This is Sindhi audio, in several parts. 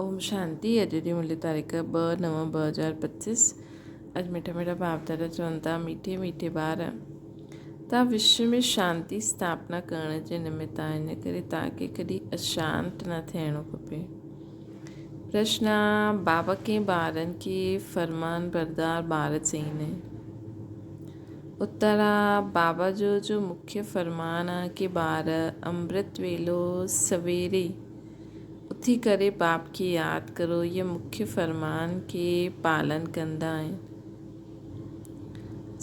اوم شانتي اڄ جي ملي تاريخ 2/9/2025 اڄ مٺا مٺا باپ دادا چون ٿا ميٺي ميٺي ٻار تان وشو ۾ شانتي اسٿاپنا ڪرڻ جي نمت آهن ان ڪري تان کي ڪڏهن اشانت نه ٿيڻو کپي. پرشن، بابا ڪنهن ٻارن کي فرمان بردار ٻار چئيندا آهن؟ اتر، بابا جو جو مکيه فرمان آ ڪي ٻار امرت ويلو سويري اٿي ڪري باپ کي ياد ڪرو اهي مکيه فرمان کي پالن ڪندا آهن.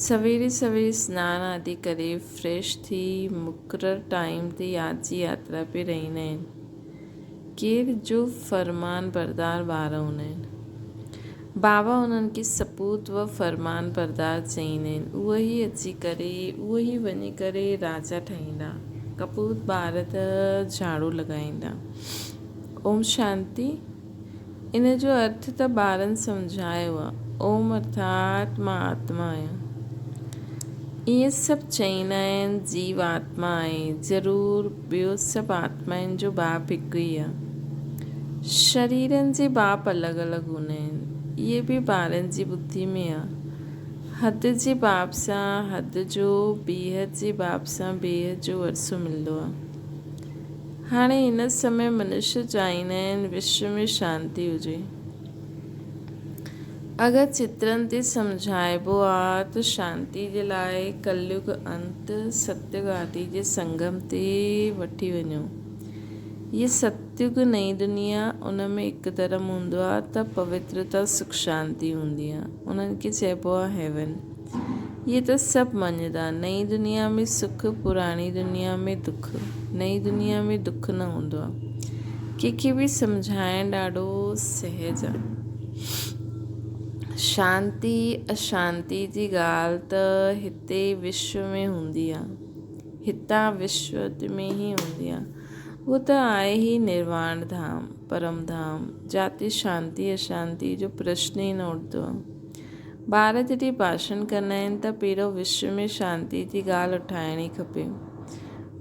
سويري سويري سنان آدي ڪري فريش ٿي مقرر ٽائيم تي ياد جي ياترا پي رهيندا آهن. ڪير جو فرمان بردار ٻار هوندا آهن. بابا انهن کي سپوت و فرمان بردار چئيندا آهن. اهي ئي اچي ڪري اهي ئي وڃي ڪري راجا ٺهيندا. ڪپوت ٻار ته جهاڙو لڳائيندا. اوم شانتي ان جو ارٿ ته ٻارن سمجهايو آ. اوم ارٿات مان آتما آهيان. ائين سڀ چئيندا آهن جيو آتما آهي. ضرور ٻيو سڀ آتمائن جو باپ هڪ ئي آ. شريرن جي باپ الڳ الڳ هوندا آهن. اهي به ٻارن جي ٻڌي ۾ آ. حد جي باپ سان حد جو، بيحد جي باپ سان بيحد جو ورثو ملندو آ. هاڻي هن سمي منشي چاهيندا آهن وشو ۾ شانتي هجي. اگر چترن تي سمجهائبو آ ته شانتي جي لاء ڪليگ انت ستيگ آدي جي سنگم تي وٺي وڃو. هيء ستيگ نئين دنيا ان ۾ هڪ ڌرم هوندو آ ته پوترتا سک شانتي هوندي آ. انهن کي چئبو آ هيون. اهي ته سڀ مڃدا. نئين دنيا ۾ سک، پراڻي دنيا ۾ دک. نئين دنيا ۾ دک نه هوندو آ. ڪنهن کي به سمجهائڻ ڏاڍو سهج آ. شانتي اشانتي جي ڳالهه ته هتي وشو ۾ هوندي آ. هتان وشو ۾ ئي هوندي آ. اهو ته آهي ئي نرواڻ ڌام، پرم ڌام، جاتي شانتي اشانتي جو پرشن ئي نه اٺندو آ. ٻار جڏهن ڀاشڻ ڪندا آهن ته پهريون وشو ۾ شانتي جي ڳالهه اٺائڻي کپي.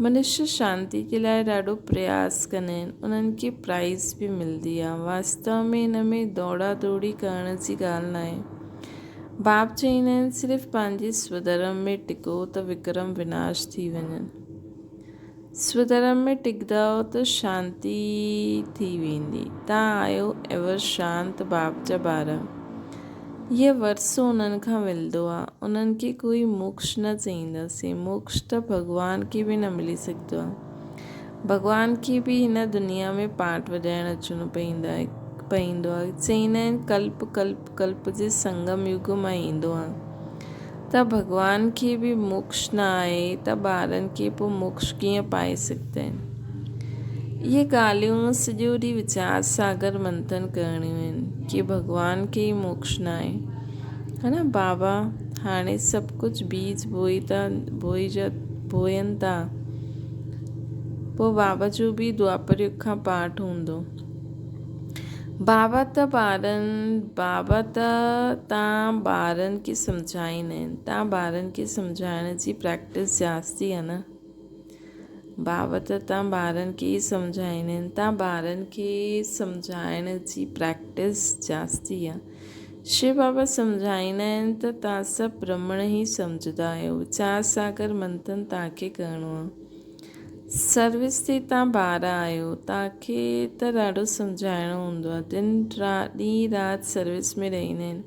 منشي شانتي جي لاء ڏاڍو پرياس ڪندا آهن، انهن کي پرائيز به ملندي آهي. واستو ۾ ان ۾ دوڙا دوڙي ڪرڻ جي ڳالهه ناهي. باپ چئيندا آهن صرف پنهنجي سوڌرم ۾ ٽڪو ته وڪرم وناش ٿي وڃن. سوڌرم ۾ ٽڪندؤ ته شانتي ٿي ويندي. تان آهيو ايور شانت باپ جا ٻار. هيء ورثو انهن کان ملندو آ. انهن کي ڪوئي موڪش نه چئينداسين. موڪش ته ڀڳوان کي به نه ملي سگهندو آ. ڀڳوان کي به هن دنيا ۾ پاٽ وڄائڻ اچڻو پئيندو آ. چئيندا آهن ڪلپ ڪلپ ڪلپ جي سنگم يگ مان ايندو آ. ته ڀڳوان کي به موڪش نه آهي ته ٻارن کي پوء موڪش ڪيئن پائي سگهندا آهن؟ اهي ڳالهيون سڄو ڏينهن ويچار ساگر منٿن ڪرڻيون آهن ڪي ڀڳوان کي ئي موڪش نه آهي. ها نه بابا هاڻي سڀ ڪجهه بيج بوئي ٿا بوئن ٿا پوء بابا جو به دوآپر يگ کان پاٺ هوندو. بابا ته ٻارن بابا ته تان ٻارن کي سمجهائيندا آهن تان ٻارن کي سمجهائڻ جي پريڪٽس جاستي آهي نه بابا ته تان ٻارن کي ئي سمجهائيندا آهن تان ٻارن کي سمجهائڻ جي پريڪٽس جاستي آهي شو بابا سمجهائيندا آهن ته تان سڀ برهمڻ ئي سمجهندا آهيو ويچار ساگر منٿن تان کي ڪرڻو آهي سروس تي تان ٻار آهيو تان کي ته ڏاڍو سمجهائڻو هوندو آهي دن ڏينهن رات سروس ۾ رهندا آهن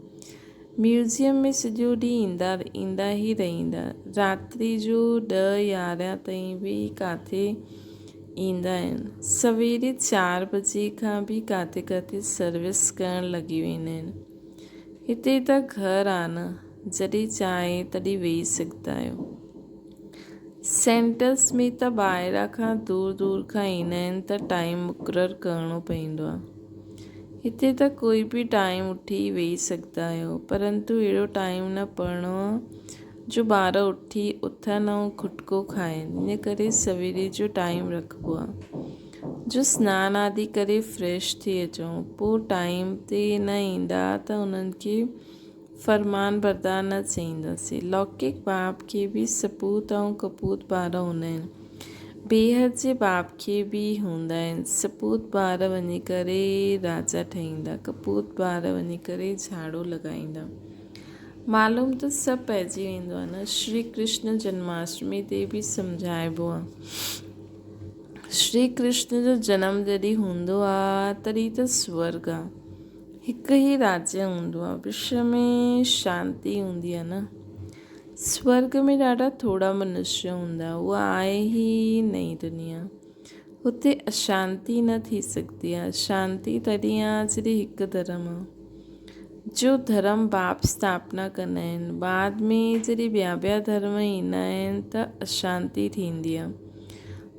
ميوزيم ۾ سڄو ڏينهن ايندا ايندا ئي رهندا راتري جو 10 11 تائين به ڪاٿي ايندا آهن سويري 4 بجي کان به ڪاٿي ڪاٿي سروس ڪرڻ لڳي ويندا آهن هتي ته گهر آ نه جڏهن چاهي تڏهن ويهي سگهندا آهيو سينٽرس ۾ ته ٻاهران کان دور دور کان ايندا آهن ته ٽائيم مقرر ڪرڻو پوندو آهي. هتي ته ڪوئي به ٽائيم اٺي ويهي سگهندا آهيو پرنتو اهڙو ٽائيم نه پڙهڻو آهي جو ٻار اٺي اٿن ۽ کٽڪو کائن ان ڪري سويري جو ٽائيم رکبو آهي جو سنان آدي ڪري فريش ٿي اچون پوء ٽائيم تي نه ايندا ته انهن کي فرمان بردار نه چئينداسين. لوڪڪ باپ کي به سپوت ۽ ڪپوت ٻار هوندا آهن. بيحد جي باپ کي به هوندا آهن. سپوت ٻار وڃي ڪري راجا ٺهيندا، ڪپوت ٻار وڃي ڪري جهاڙو لڳائيندا. معلوم ته سڀ پئجي ويندو آهي نه. شري ڪرشن جنماشٽمي تي به سمجهائبو آهي. شري ڪرشن جو جنم جڏهن هوندو آهي تڏهن ته سورڳ آهي. هڪ ئي راجيه هوندو آهي. وشو ۾ شانتي هوندي آهي نه. سورڳ ۾ ڏاڍا ٿورا منشيه هوندا، اها آهي ئي نئين دنيا. هتي اشانتي نه ٿي سگهندي آهي. شانتي تڏهن آهي جڏهن هڪ ڌرم آهي. جو ڌرم باپ اسٿاپنا ڪندا آهن. بعد ۾ جڏهن ٻيا ٻيا ڌرم ايندا آهن ته اشانتي ٿيندي آهي.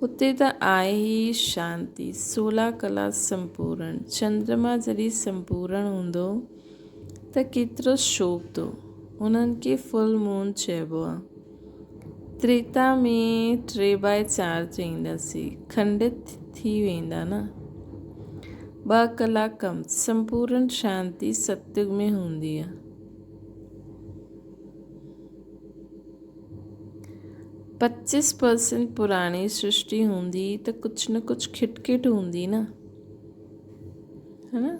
هتي ته آهي ئي شانتي. سولا ڪلا سمپورڻ. چندرما جڏهن سمپورڻ هوندو ته ڪيترو شوڀندو. انهن کي فل مون چئبو آ. تريتا ۾ ٽي باء چار چئينداسين. کنڊت ٿي ويندا نه. ٻه ڪلا ڪم. سمپورڻ شانتي ستيگ ۾ هوندي آ. پچيس پرسنٽ پراڻي سرشٽي هوندي ته ڪجهه نه ڪجهه کٽ کٽ هوندي نه. ها نه.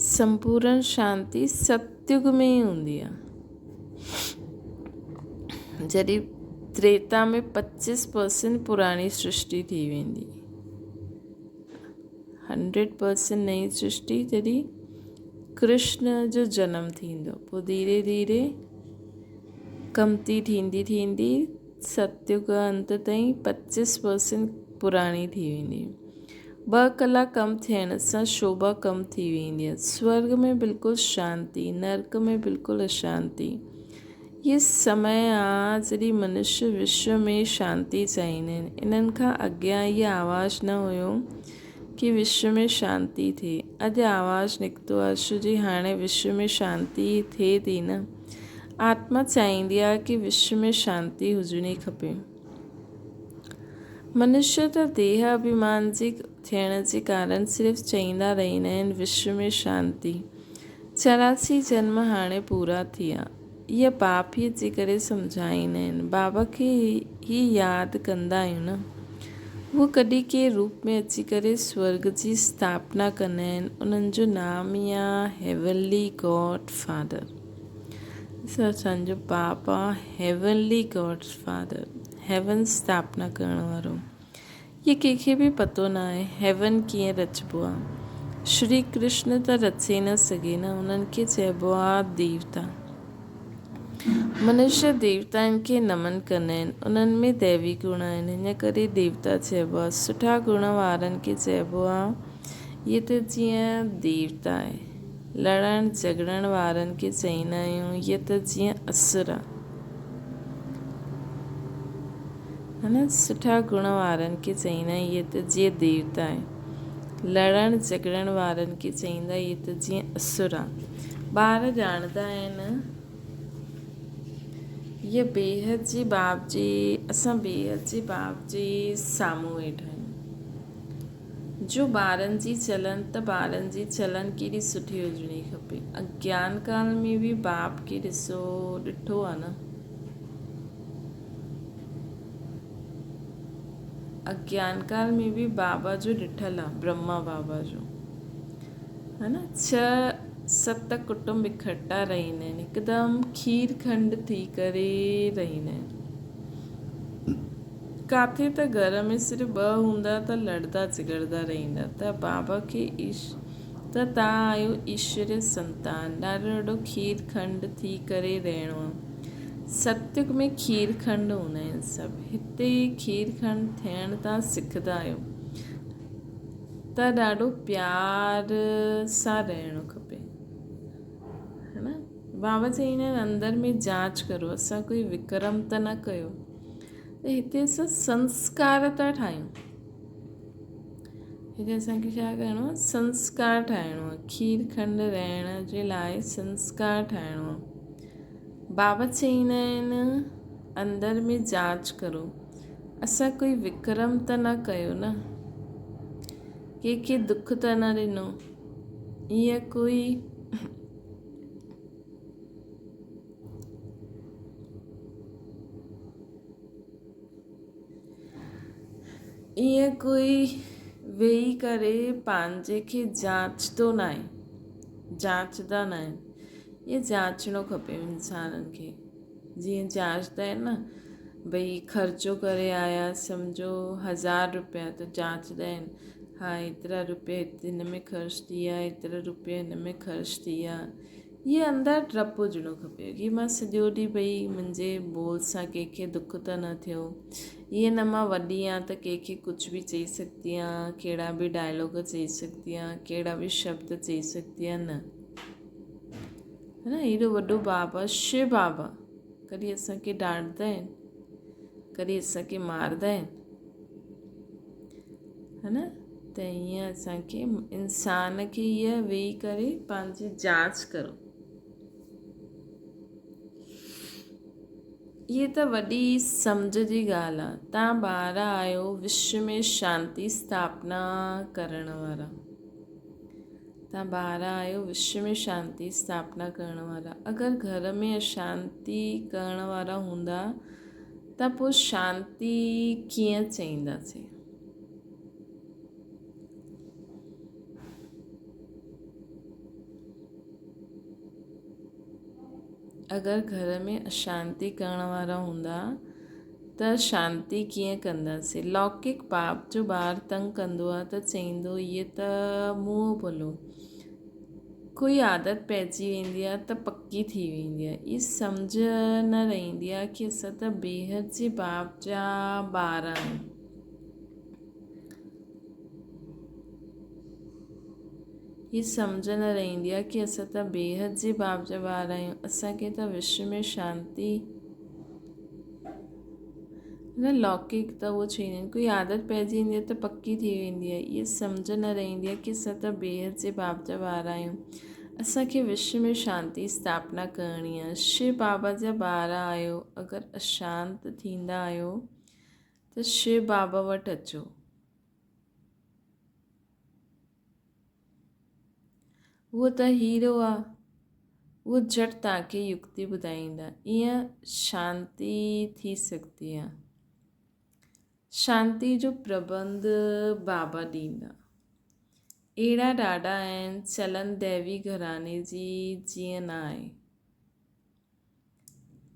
سمپورڻ شانتي ستيگ ۾ ئي هوندي آهي. جڏهن تريتا ۾ پچيس پرسنٽ پراڻي سرشٽي ٿي ويندي. هنڊريڊ پرسنٽ نئين سرشٽي جڏهن ڪرشن جو جنم ٿيندو پوء ڌيري ڌيري ڪمتي ٿيندي ٿيندي ستيگ انت تائين پچيس پرسنٽ پراڻي ٿي ويندي. ٻه ڪلاڪ ڪم ٿيڻ سان شوڀا ڪم ٿي ويندي آهي. سورڳ ۾ بلڪل شانتي، نرڪ ۾ بلڪل اشانتي. هي سمي آ جڏهن منشيه وشو ۾ شانتي چاهيندا آهن. انهن کان اڳيان هي آواز نه هيو ڪي وشو ۾ شانتي ٿئي. اڄ آواز نڪتو آ ڇو جي هاڻي وشو ۾ شانتي ٿئي ٿي نه. آتما چاهيندي آ ڪي وشو ۾ شانتي هجڻي کپي. منشيه ته ديهه اڀيمان جي ٿيڻ جي ڪارڻ صرف چئيندا رهندا آهن وشو ۾ شانتي. 84 جنم هاڻي پورا ٿيا. اهي باپ ئي اچي ڪري سمجهائيندا آهن. بابا کي ئي ياد ڪندا آهيون نه. هو ڪڏهن ڪنهن روپ ۾ اچي ڪري سورڳ جي اسٿاپنا ڪندا آهن. انهن جو نام ئي آهي هيونلي گاڊ فادر. ڏسو اسان جو باپ آ هيونلي گاڊ فادر، هيون اسٿاپنا ڪرڻ وارو. هي ڪنهن کي به پتو نه آهي هيون ڪيئن رچبو آ. شري ڪرشن ته رچي نه سگهي نه، انهن کي چئبو آ ديوتا. منشيه ديوتائن کي نمن ڪندا آهن، انهن ۾ ديوي گڻ آهن، ان ڪري ديوتا چئبو آ. سٺا گڻ وارن کي چئبو آ هي ته جيئن ديوتا آهي. لڙڻ جهڳڙڻ وارن کي چئيندا آهيون هيء ته جيئن اسر آ. ها نه سٺا گڻ وارن کي چئيندا آهيون هيء ته جيئن ديوتا آهي. لڙڻ جهڳڙڻ وارن کي چئيندا هيء ته جيئن اسر آ. ٻار ڄاڻندا آهن هيء بيحد جي باپ جي اسان بيحد جي باپ جي سامهون ويٺا آهيون. جو ٻارن جي چلن ته ٻارن جي چلن ڪيڏي سٺي هجڻي کپي. اگيان ڪال ۾ به باپ کي ڏسو ڏٺو آ نه. اگيان ڪال ۾ به بابا جو ڏٺل آ برهما بابا جو ها نه ڇهه ست ڪٽنب اڪٺا رهندا آهن هڪدم کير کنڊ ٿي ڪري رهندا آهن. ڪاٿي ته گهر ۾ صرف ٻه هوندا ته لڙدا جهڳڙدا رهندا ته بابا کي ايش ته توهان آهيو ايشوري سنتان ڏاڍو ڏاڍو کير کنڊ ٿي ڪري رهڻو آ. ستيگ ۾ کير کنڊ هوندا آهن سڀ هتي کير کنڊ ٿيڻ تان سکندا آهيو ته ڏاڍو پيار سان رهڻو کپي ها نه بابا چئيندا آهن اندر ۾ جاچ ڪرو اسان ڪوئي وڪرم ته نه ڪيو. ته هتي اسان سنسڪار ٿا ٺاهيون. هتي اسان کي ڇا ڪرڻو آهي؟ سنسڪار ٺاهڻو آهي. کير کنڊ رهڻ جي لاء سنسڪار ٺاهڻو آهي. بابا چئيندا آهن اندر ۾ جاچ ڪرو اسان ڪوئي وڪرم ته نه ڪيو نه، ڪنهن کي دک ته نه ڏنو، ائين ڪوئي ائين ڪوئي ويهي ڪري پنهنجي کي جاچندو ناهي، جاچندا ناهن. ائين جاچڻو کپي انسانن کي. جيئن جاچندا آهن نه ڀئي خرچو ڪري آيا سمجهو هزار روپيا ته جاچندا آهن ها ايترا روپيا هن ۾ خرچ ٿي ويا ايترا روپيا هن ۾ خرچ ٿي ويا. هيء اندر ڊپ هجڻو کپي ڪي مان سڄو ڏينهن ڀئي منهنجي ٻول سان ڪنهن کي دک ته نه ٿيو. ائين نه مان وڏي آهيان ته ڪنهن کي ڪجهه به چئي سگهندي آهيان، ڪهڙا به ڊائلاگ چئي سگهندي آهيان، ڪهڙا به شبد چئي سگهندي آهيان نه. ها نه ايڏو وڏو بابا شو بابا ڪڏهن اسان کي ڊاڙندا آهن، ڪڏهن اسان کي ماردا آهن. ها نه ته ائين اسان کي انسان کي هيء ويهي ڪري پنهنجي جاچ ڪرو. هيء ته وڏي سمجهه جي ڳالهه آ. تان ٻار آهيو وشو ۾ شانتي اسٿاپنا ڪرڻ وارا. تان ٻار آهيو وشو ۾ شانتي اسٿاپنا ڪرڻ وارا. اگر گهر ۾ اشانتي ڪرڻ وارا هوندا ته پوء شانتي ڪيئن چئينداسين؟ اگر گهر ۾ اشانتي ڪرڻ وارا هوندا ته شانتي ڪيئن ڪنداسين؟ لوڪڪ باپ جو ٻار تنگ ڪندو آهي ته چئيندو هيء ته منهن ڀلو. ڪوئي عادت پئجي ويندي آهي ته پڪي ٿي ويندي آهي. اها سمجهه نه رهندي آهي ڪي اسان ته بيحد جي باپ جا ٻار آهيون. هي سمجهه نه رهندي آهي ڪي اسان ته بيحد جي باپ جا ٻار آهيون. اسان کي ته وشو ۾ شانتي نه لوڪڪ ته اهو چئيندا آهن ڪوئي عادت پئجي ويندي آهي ته پڪي ٿي ويندي آهي اها سمجهه نه رهندي آهي ڪي اسان ته بيحد جي باپ جا ٻار آهيون اسان کي وشو ۾ شانتي اسٿاپنا ڪرڻي آهي شو بابا جا ٻار آهيو اگر اشانت ٿيندا آهيو ته شو بابا وٽ اچو. اهو ته هيرو آ. اهو جهٽ توهان کي يڪتي ٻڌائيندا. ايئن شانتي ٿي سگهندي آ. شانتي جو پربنڌ بابا ڏيندا. اهڙا ڏاڍا آهن چلن ديوي گهراڻي جي جيئن نه آهي.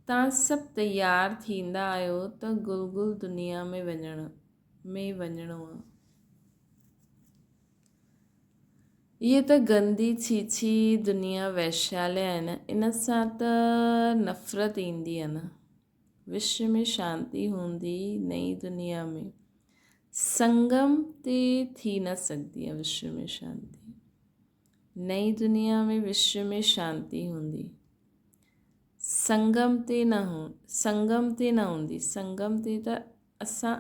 توهان سڀ تيار ٿيندا آهيو ته گل گل دنيا ۾ وڃڻ ۾ وڃڻو آ. اهي ته گندي ڇيڇي دنيا ويشالي آهي نه ان سان ته نفرت ايندي آهي نه. وشو ۾ شانتي هوندي نئين دنيا ۾ سنگم تي ٿي نه سگهندي آهي وشو ۾ شانتي. نئين دنيا ۾ وشو ۾ شانتي هوندي. سنگم تي نه سنگم تي نه هوندي سنگم تي ته اسان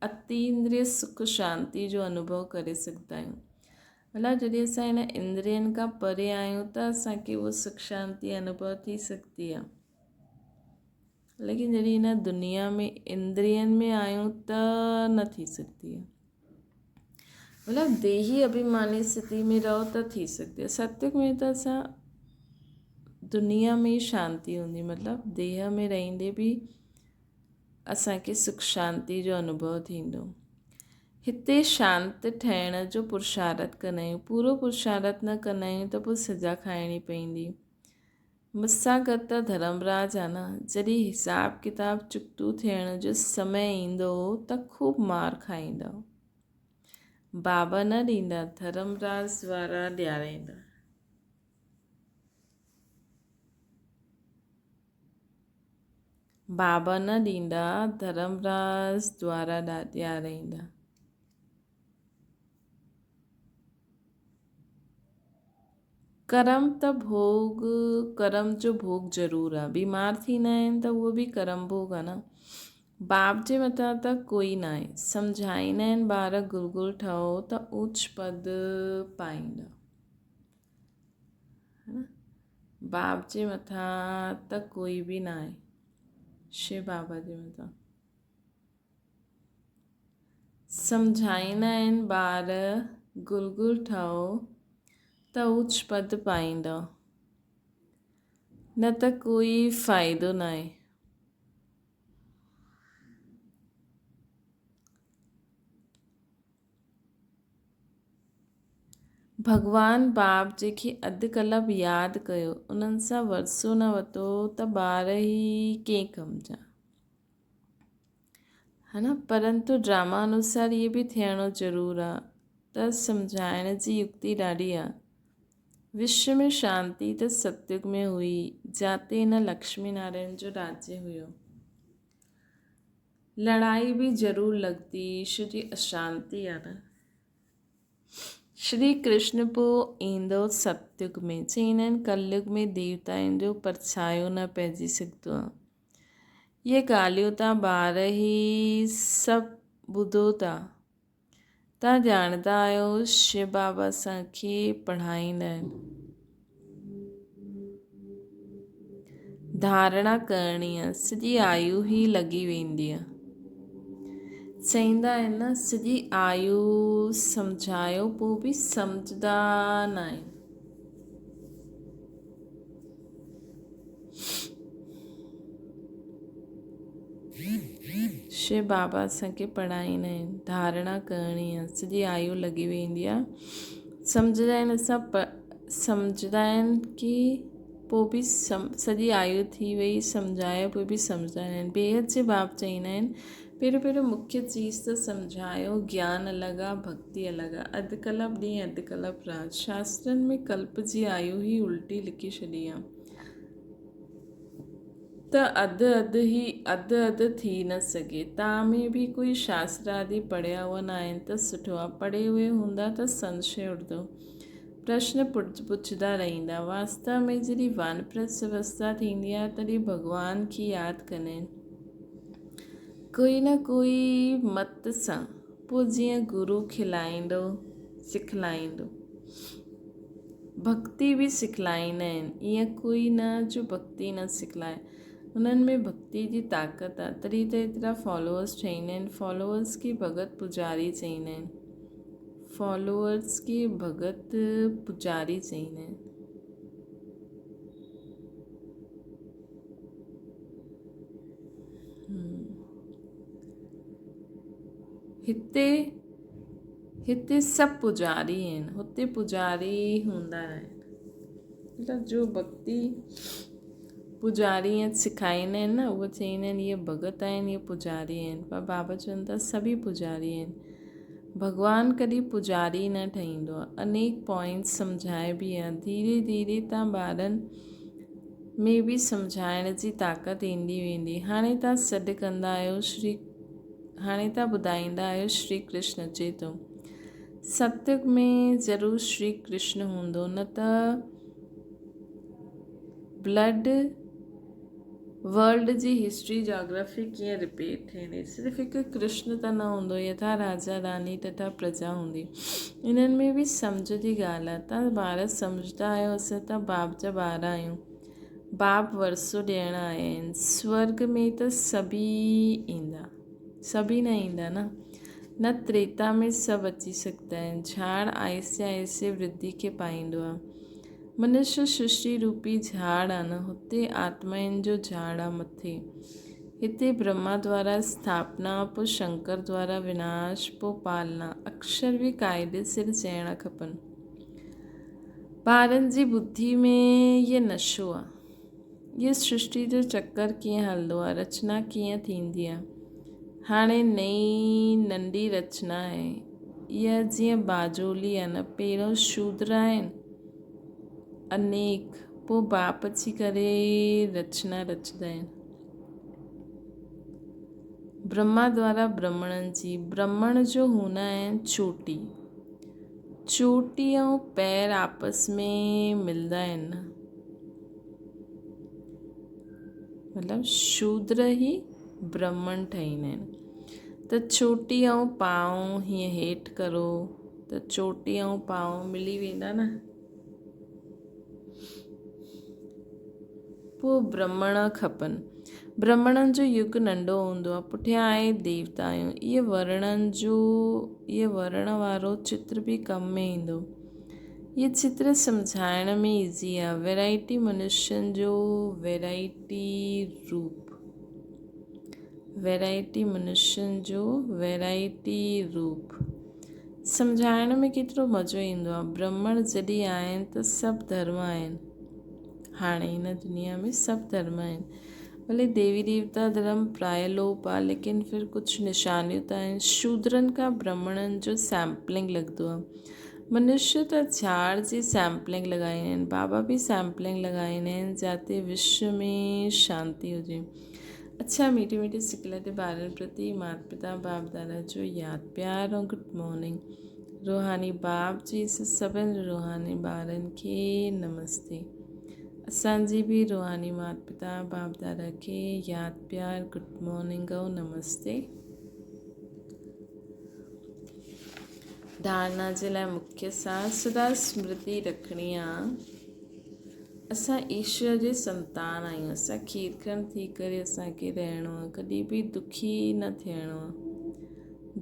اتيندريه سک شانتي جو انوڀو ڪري سگهندا آهيون. مطلب جڏهن اسان هن اندرين کان پري آهيون ته اسان کي اهو سک شانتي انوڀو ٿي سگهندي آهي. ليڪن جڏهن هن دنيا ۾ اندرين ۾ آهيون ته نه ٿي سگهندي آهي. مطلب ديهي اڀيماني اسٿتي ۾ رهو ته ٿي سگهندي آهي. ستيگ ۾ ته اسان دنيا ۾ ئي شانتي هوندي مطلب ديهه ۾ رهندي به اسان کي سک شانتي جو انوڀو ٿيندو. هتي شانت ٺهڻ جو پرشارٿ ڪندا آهيون. پورو پرشارٿ نه ڪندا آهيون ته پوء سزا کائڻي پوندي. مون سان گڏ ته ڌرمراج آ نه. جڏهن حساب ڪتاب چڪتو ٿيڻ جو سمي ايندو ته خوب مار کائيندؤ. بابا نه ڏيندا، ڌرمراج وارا ڏيارائيندا. بابا نه ڏيندا، ڌرمراج دوارا ڏيارائيندا. ڪرم ته ڀوڳ، ڪرم جو ڀوڳ ضرور آ. بيمار ٿيندا آهن ته اهو به ڪرم ڀوڳ آ نه. باپ جي مٿان ته ڪوئي ناهي. سمجهائيندا آهن ٻار گل گل ٺهو ته اوچ پد پائيندا. باپ جي مٿان ته ڪوئي به ناهي. شو بابا جي مٿان. سمجهائيندا آهن ٻار گل گل ٺهو ته اوچ پد پائيندؤ نه ته ڪوئي فائدو ناهي. ڀڳوان باب جيڪي اڌ ڪلپ ياد ڪيو، انهن سان ورثو نه ورتو ته ٻار ئي ڪئين ڪم جا. ها نه؟ پرنتو ڊراما انوسار اهي به ٿيڻو ضرور آ ته سمجهائڻ جي يڪتي ڏاڍي آ. وشو ۾ شانتي ته ستيگ ۾ هئي، جاتي هن لڪشمي نارائڻ جو راجيه هيو. لڙائي به ضرور لڳندي، ايشور جي اشانتي آ نه. شري ڪرشن پوء ايندو ستيگ ۾. چئيندا آهن ڪليگ ۾ ديوتائن جو پرڇايو نه پئجي سگهندو آ. اهي ڳالهيون تان ٻار هي سڀ ٻڌو ٿا. تان ڄاڻندا آهيو شو بابا اسان کي پڙهائيندا آهن. ڌارڻا ڪرڻي آ، سڄي آيو ئي لڳي ويندي آ. چئيندا آهن نه سڄي آيو سمجهايو پوء به سمجهندا ناهن. شو بابا اسان کي پڙهائيندا آهن، ڌارڻا ڪرڻي آ، سڄي آيو لڳي ويندي آ. سمجهندا آهن اسان سمجهندا آهن ڪي پوء به سڄي آيو ٿي وئي سمجهايو پوء به سمجهندا نه آهن. بيحد جي باب چئيندا آهن پهريون پهريون مکيه چيز ته سمجهايو گيان الڳ آ ڀڳتي الڳ آ. اڌ ڪلپ ڏينهن اڌ ڪلپ رات. شاسترن ۾ ڪلپ جي آيو ئي الٽي لکي ڇڏي آ. ته اڌ اڌ هي اڌ اڌ ٿي نه سگهي. تان ۾ به ڪوئي شاستر آدي پڙهيا هئا ناهن ته سٺو آ. پڙهي اهي هوندا ته سنشي اڙدو. پرشن پڇندا رهندا. واستو ۾ جڏهن وانپرسٿ اوسٿا ٿيندي آهي تڏهن ڀڳوان کي ياد ڪندا آهن. ڪوئي نه ڪوئي مت سان. پوء جيئن گرو کلائيندو سکلائيندو. ڀڳتي به سکلائيندا آهن. ائين ڪوئي نه جو ڀڳتي نه سکلائي. انهن ۾ ڀڳتي جي طاقت آهي تڏهن ته ايترا فالوورس ٺهيندا آهن. فالوورس کي ڀڳت پوڄاري چئيندا آهن. فالوورس کي ڀڳت پوڄاري چئيندا آهن. هتي هتي سڀ پوڄاري آهن هتي پوڄاري هوندا آهن مطلب جو ڀڳتي پوڄاري ائين سکائيندا آهن نه اهي چئيندا آهن اهي ڀڳت آهن اهي پوڄاري آهن پر بابا چون ٿا سڀئي پوڄاري آهن ڀڳوان ڪڏهن پوڄاري نه ٺهيندو آهي انيڪ پوائنٽس سمجهائبي آهي ڌيري ڌيري تان ٻارن ۾ به سمجهائڻ جي طاقت ايندي ويندي هاڻي تان سڏ ڪندا آهيو شري هاڻي تان ٻڌائيندا آهيو شري ڪرشن اچي ٿو ستيگ ۾ ضرور شري ڪرشن هوندو نه ته بلڊ ورلڊ جي هسٽري جاگرافي ڪيئن رپيٽ ٿيندي صرف هڪ ڪرشن ته نه هوندو يٿا راجا راني تٿا پرجا هوندي انهن ۾ به سمجهه جي ڳالهه آهي تان ٻار سمجهدا آهيو اسان ته باپ جا ٻار آهيون باپ ورثو ڏيڻ آيا آهن سورگ ۾ ته سڀئي ايندا سڀئي نه ايندا نه نه تريتا ۾ سڀ اچي سگهندا آهن جهاڙ آهستي آهستي ورڌي کي پائيندو آهي منشيه سرشٽي روپي جهاڙ آ نه هتي آتمائن جو جهاڙ آ مٿي هتي برهما دوارا اسٿاپنا پو شنڪر دوارا وناش پو پالنا اڪشر به قاعدي سر چئڻا کپن ٻارن جي ٻڌي ۾ يه نشو آ يه سرشٽي جو چڪر ڪيئن هلندو آ رچنا ڪيئن ٿيندي آ هاڻي نئين ننڍي رچنا آهي اها جيئن باجولي آ نه پهريون شودر آهن انيڪ پوء باپ اچي ڪري رچنا رچندا آهن برهما دوارا برهمڻن جي برهمڻ جو هوندا آهن چوٽي چوٽي ۽ پير آپس ۾ ملدا آهن مطلب شودر ئي برهمڻ ٺهيندا آهن ته چوٽي ۽ پانء هيئن هيٺ ڪرو ته چوٽي ۽ پانء ملي ويندا نه پوء برهمڻ کپن برهمڻن جو يگ ننڍو هوندو آهي پٺيان آهي ديوتائون اهي ورڻن جو اهي ورڻ وارو چتر به ڪم ۾ ايندو اهي چتر سمجهائڻ ۾ ايزي آهي ويرائٽي منشين جو ويرائٽي روپ ويرائٽي منشين جو ويرائٽي روپ. سمجهائڻ ۾ ڪيترو مزو ايندو آهي. برهمڻ جڏهن آهن ته سڀ ڌرم آهن. هاڻي هن دنيا ۾ سڀ ڌرم آهن. ڀلي ديوي ديوتا ڌرم پراء لوپ آهي ليڪن ڦر ڪجهه نشانيون ته آهن. شودرن کان برهمڻن جو سيمپلنگ لڳندو آهي. منشي ته جھاڙ جي سيمپلنگ لڳائيندا آهن. بابا به سيمپلنگ لڳائيندا آهن جاتي وشو ۾ شانتي هجي. اڇا ميٺي ميٺي سڪلت ٻارن پرتي مات پتا باپ دادا جو ياد پيار ۽ گڊ مارننگ روحاني باپ جي سڀن روحاني ٻارن کي نمستي اسان جي به روحاني مات پتا باپ دادا کي ياد پيار گڊ مارننگ ۽ نمستي. ڌارنا جي لاء مکيه سار سدا سمرتي رکڻي آ. اسان ايشور جي سنتان آهيون. اسان کيرکنڊ ٿي ڪري اسان کي رهڻو آ. ڪڏهن به دکي نه ٿيڻو آ.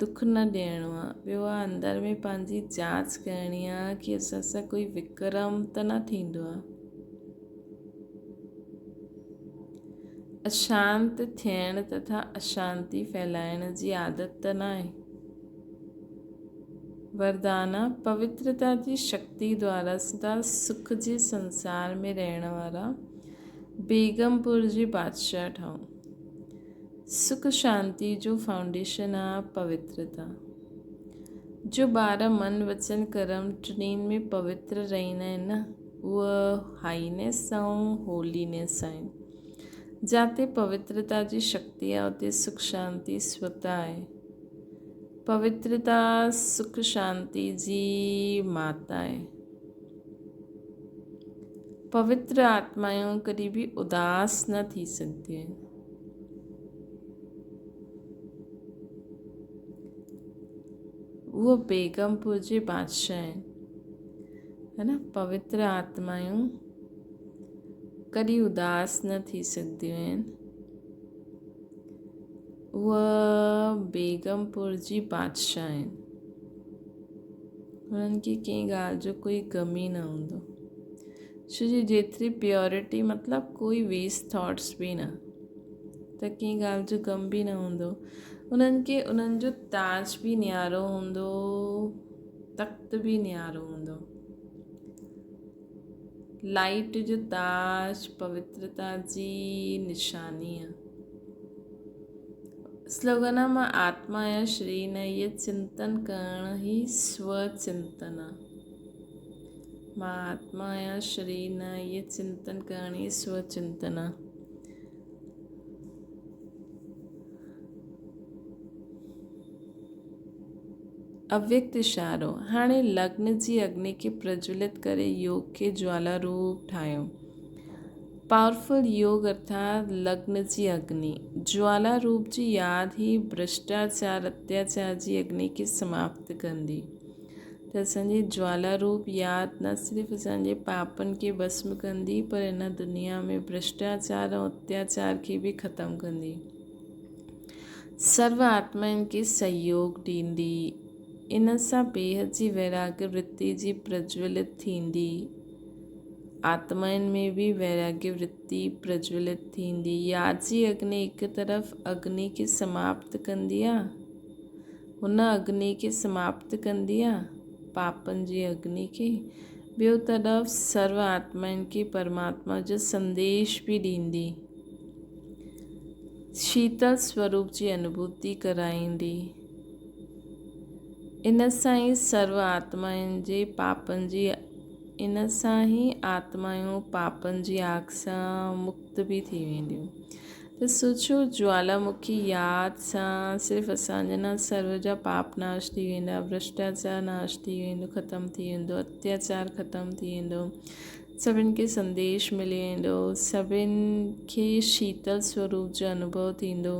دک نه ڏيڻو آ. ٻيو آ اندر ۾ پنهنجي جاچ ڪرڻي آ ڪي اسان سان ڪوئي وڪرم ته نه ٿيندو آ. اشانت ٿيڻ تٿا اشانتي ڦهلائڻ جي عادت ته ناهي. وردان، پوترتا جي شڪتي دوارا سدا سک جي سنسار ۾ رهڻ وارا بيگم پور جي بادشاهه ٺهو. سک شانتي جو فائونڊيشن آ پوترتا. جو ٻار من وچن ڪرم ٽنهين ۾ پوتر رهندا آهن نه اهي هائينيس ۽ هولينيس آهن. جاتي پوترتا جي شڪتي آ اتي سک شانتي سوتا آهي. پوترتا سک شانتي جي ماتا آهي. پوتر آتمائون ڪڏهن به اداس نه ٿي سگهنديون آهن. اهو بيگمپور جي بادشاهه آهن. ہے نا پوتر آتمائون ڪڏهن اداس نه ٿي سگهنديون آهن. اهي بيگمپور جي بادشاهه آهن. هنن کي ڪنهن ڳالهه جو ڪوئي غم ئي نه هوندو. ڇو جو جيتري پيورٽي مطلب ڪوئي ويسٽ ٿاٽس به نه ته ڪنهن ڳالهه جو غم به نه هوندو. انهن کي انهن جو تاج به نيارو هوندو، تخت به نيارو هوندو. لائيٽ جو تاج پوترتا جي نشاني آ. سلوگن آ مان آتما آهيان شرير نه اهي چنتن ڪرڻ ئي سو چنتن آ. مان آتما آهيان شرير نه اهي چنتن ڪرڻ ئي سو چنتن آ. اويڪت اشارو، هاڻي لگن جي اگني کي پرجولت ڪري يوگ کي جوالا روپ ٺاهيو. پاورفل يوگ ارٿات لگن جي اگني. جوالا روپ جي ياد ئي ڀرشٽاچار اتياچار جي اگني کي سماپت ڪندي. ته اسان جي جوالا روپ ياد نه صرف اسان جي پاپن کي ڀسم ڪندي پر هن دنيا ۾ ڀرشٽاچار ۽ اتياچار کي به ختم ڪندي. سرو آتمائن کي سهيوگ ڏيندي. ان سان بيحد جي ويراڳ ورتي جي پرجولت ٿيندي. آتمائن ۾ به ويراڳ ورتي پرجولت ٿيندي. ياد جي اگني هڪ طرف اگني کي سماپت ڪندي آ. هن اگني کي سماپت ڪندي آ، پاپن جي اگني کي. ٻيو طرف سرو آتمائن کي پرماتما جو سنديش به ڏيندي. شيتل سوروپ جي انوڀوتي ڪرائيندي. ان سان ئي سرو آتمائن جي پاپن جي ان سان ئي آتمائون پاپن جي آگ سان مڪت به ٿي وينديون. ته سوچيو جوالامکي ياد سان صرف اسان جا نه سرو جا پاپ ناش ٿي ويندا، ڀرشٽاچار ناش ٿي ويندو، ختم ٿي ويندو، اتياچار ختم ٿي ويندو. سڀن کي سنديش ملي ويندو، سڀن کي شيتل سوروپ جو انوڀو ٿيندو،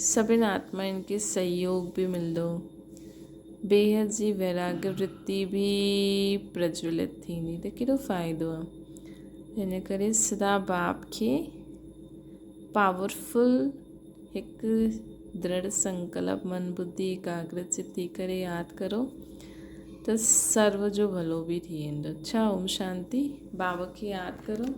سڀن آتمائن کي سهيوگ به ملندو، بيحد جي ويراڳ ورتي به پرجولت ٿيندي ته ڪيڏو فائدو آهي. ان ڪري سدا باپ کي پاورفل هڪ درڙ سنڪلپ من ٻڌي ايڪاگرچت ٿي ڪري ياد ڪرو ته سرو جو ڀلو به ٿي ويندو. اڇا اوم شانتي. بابا کي ياد ڪرو.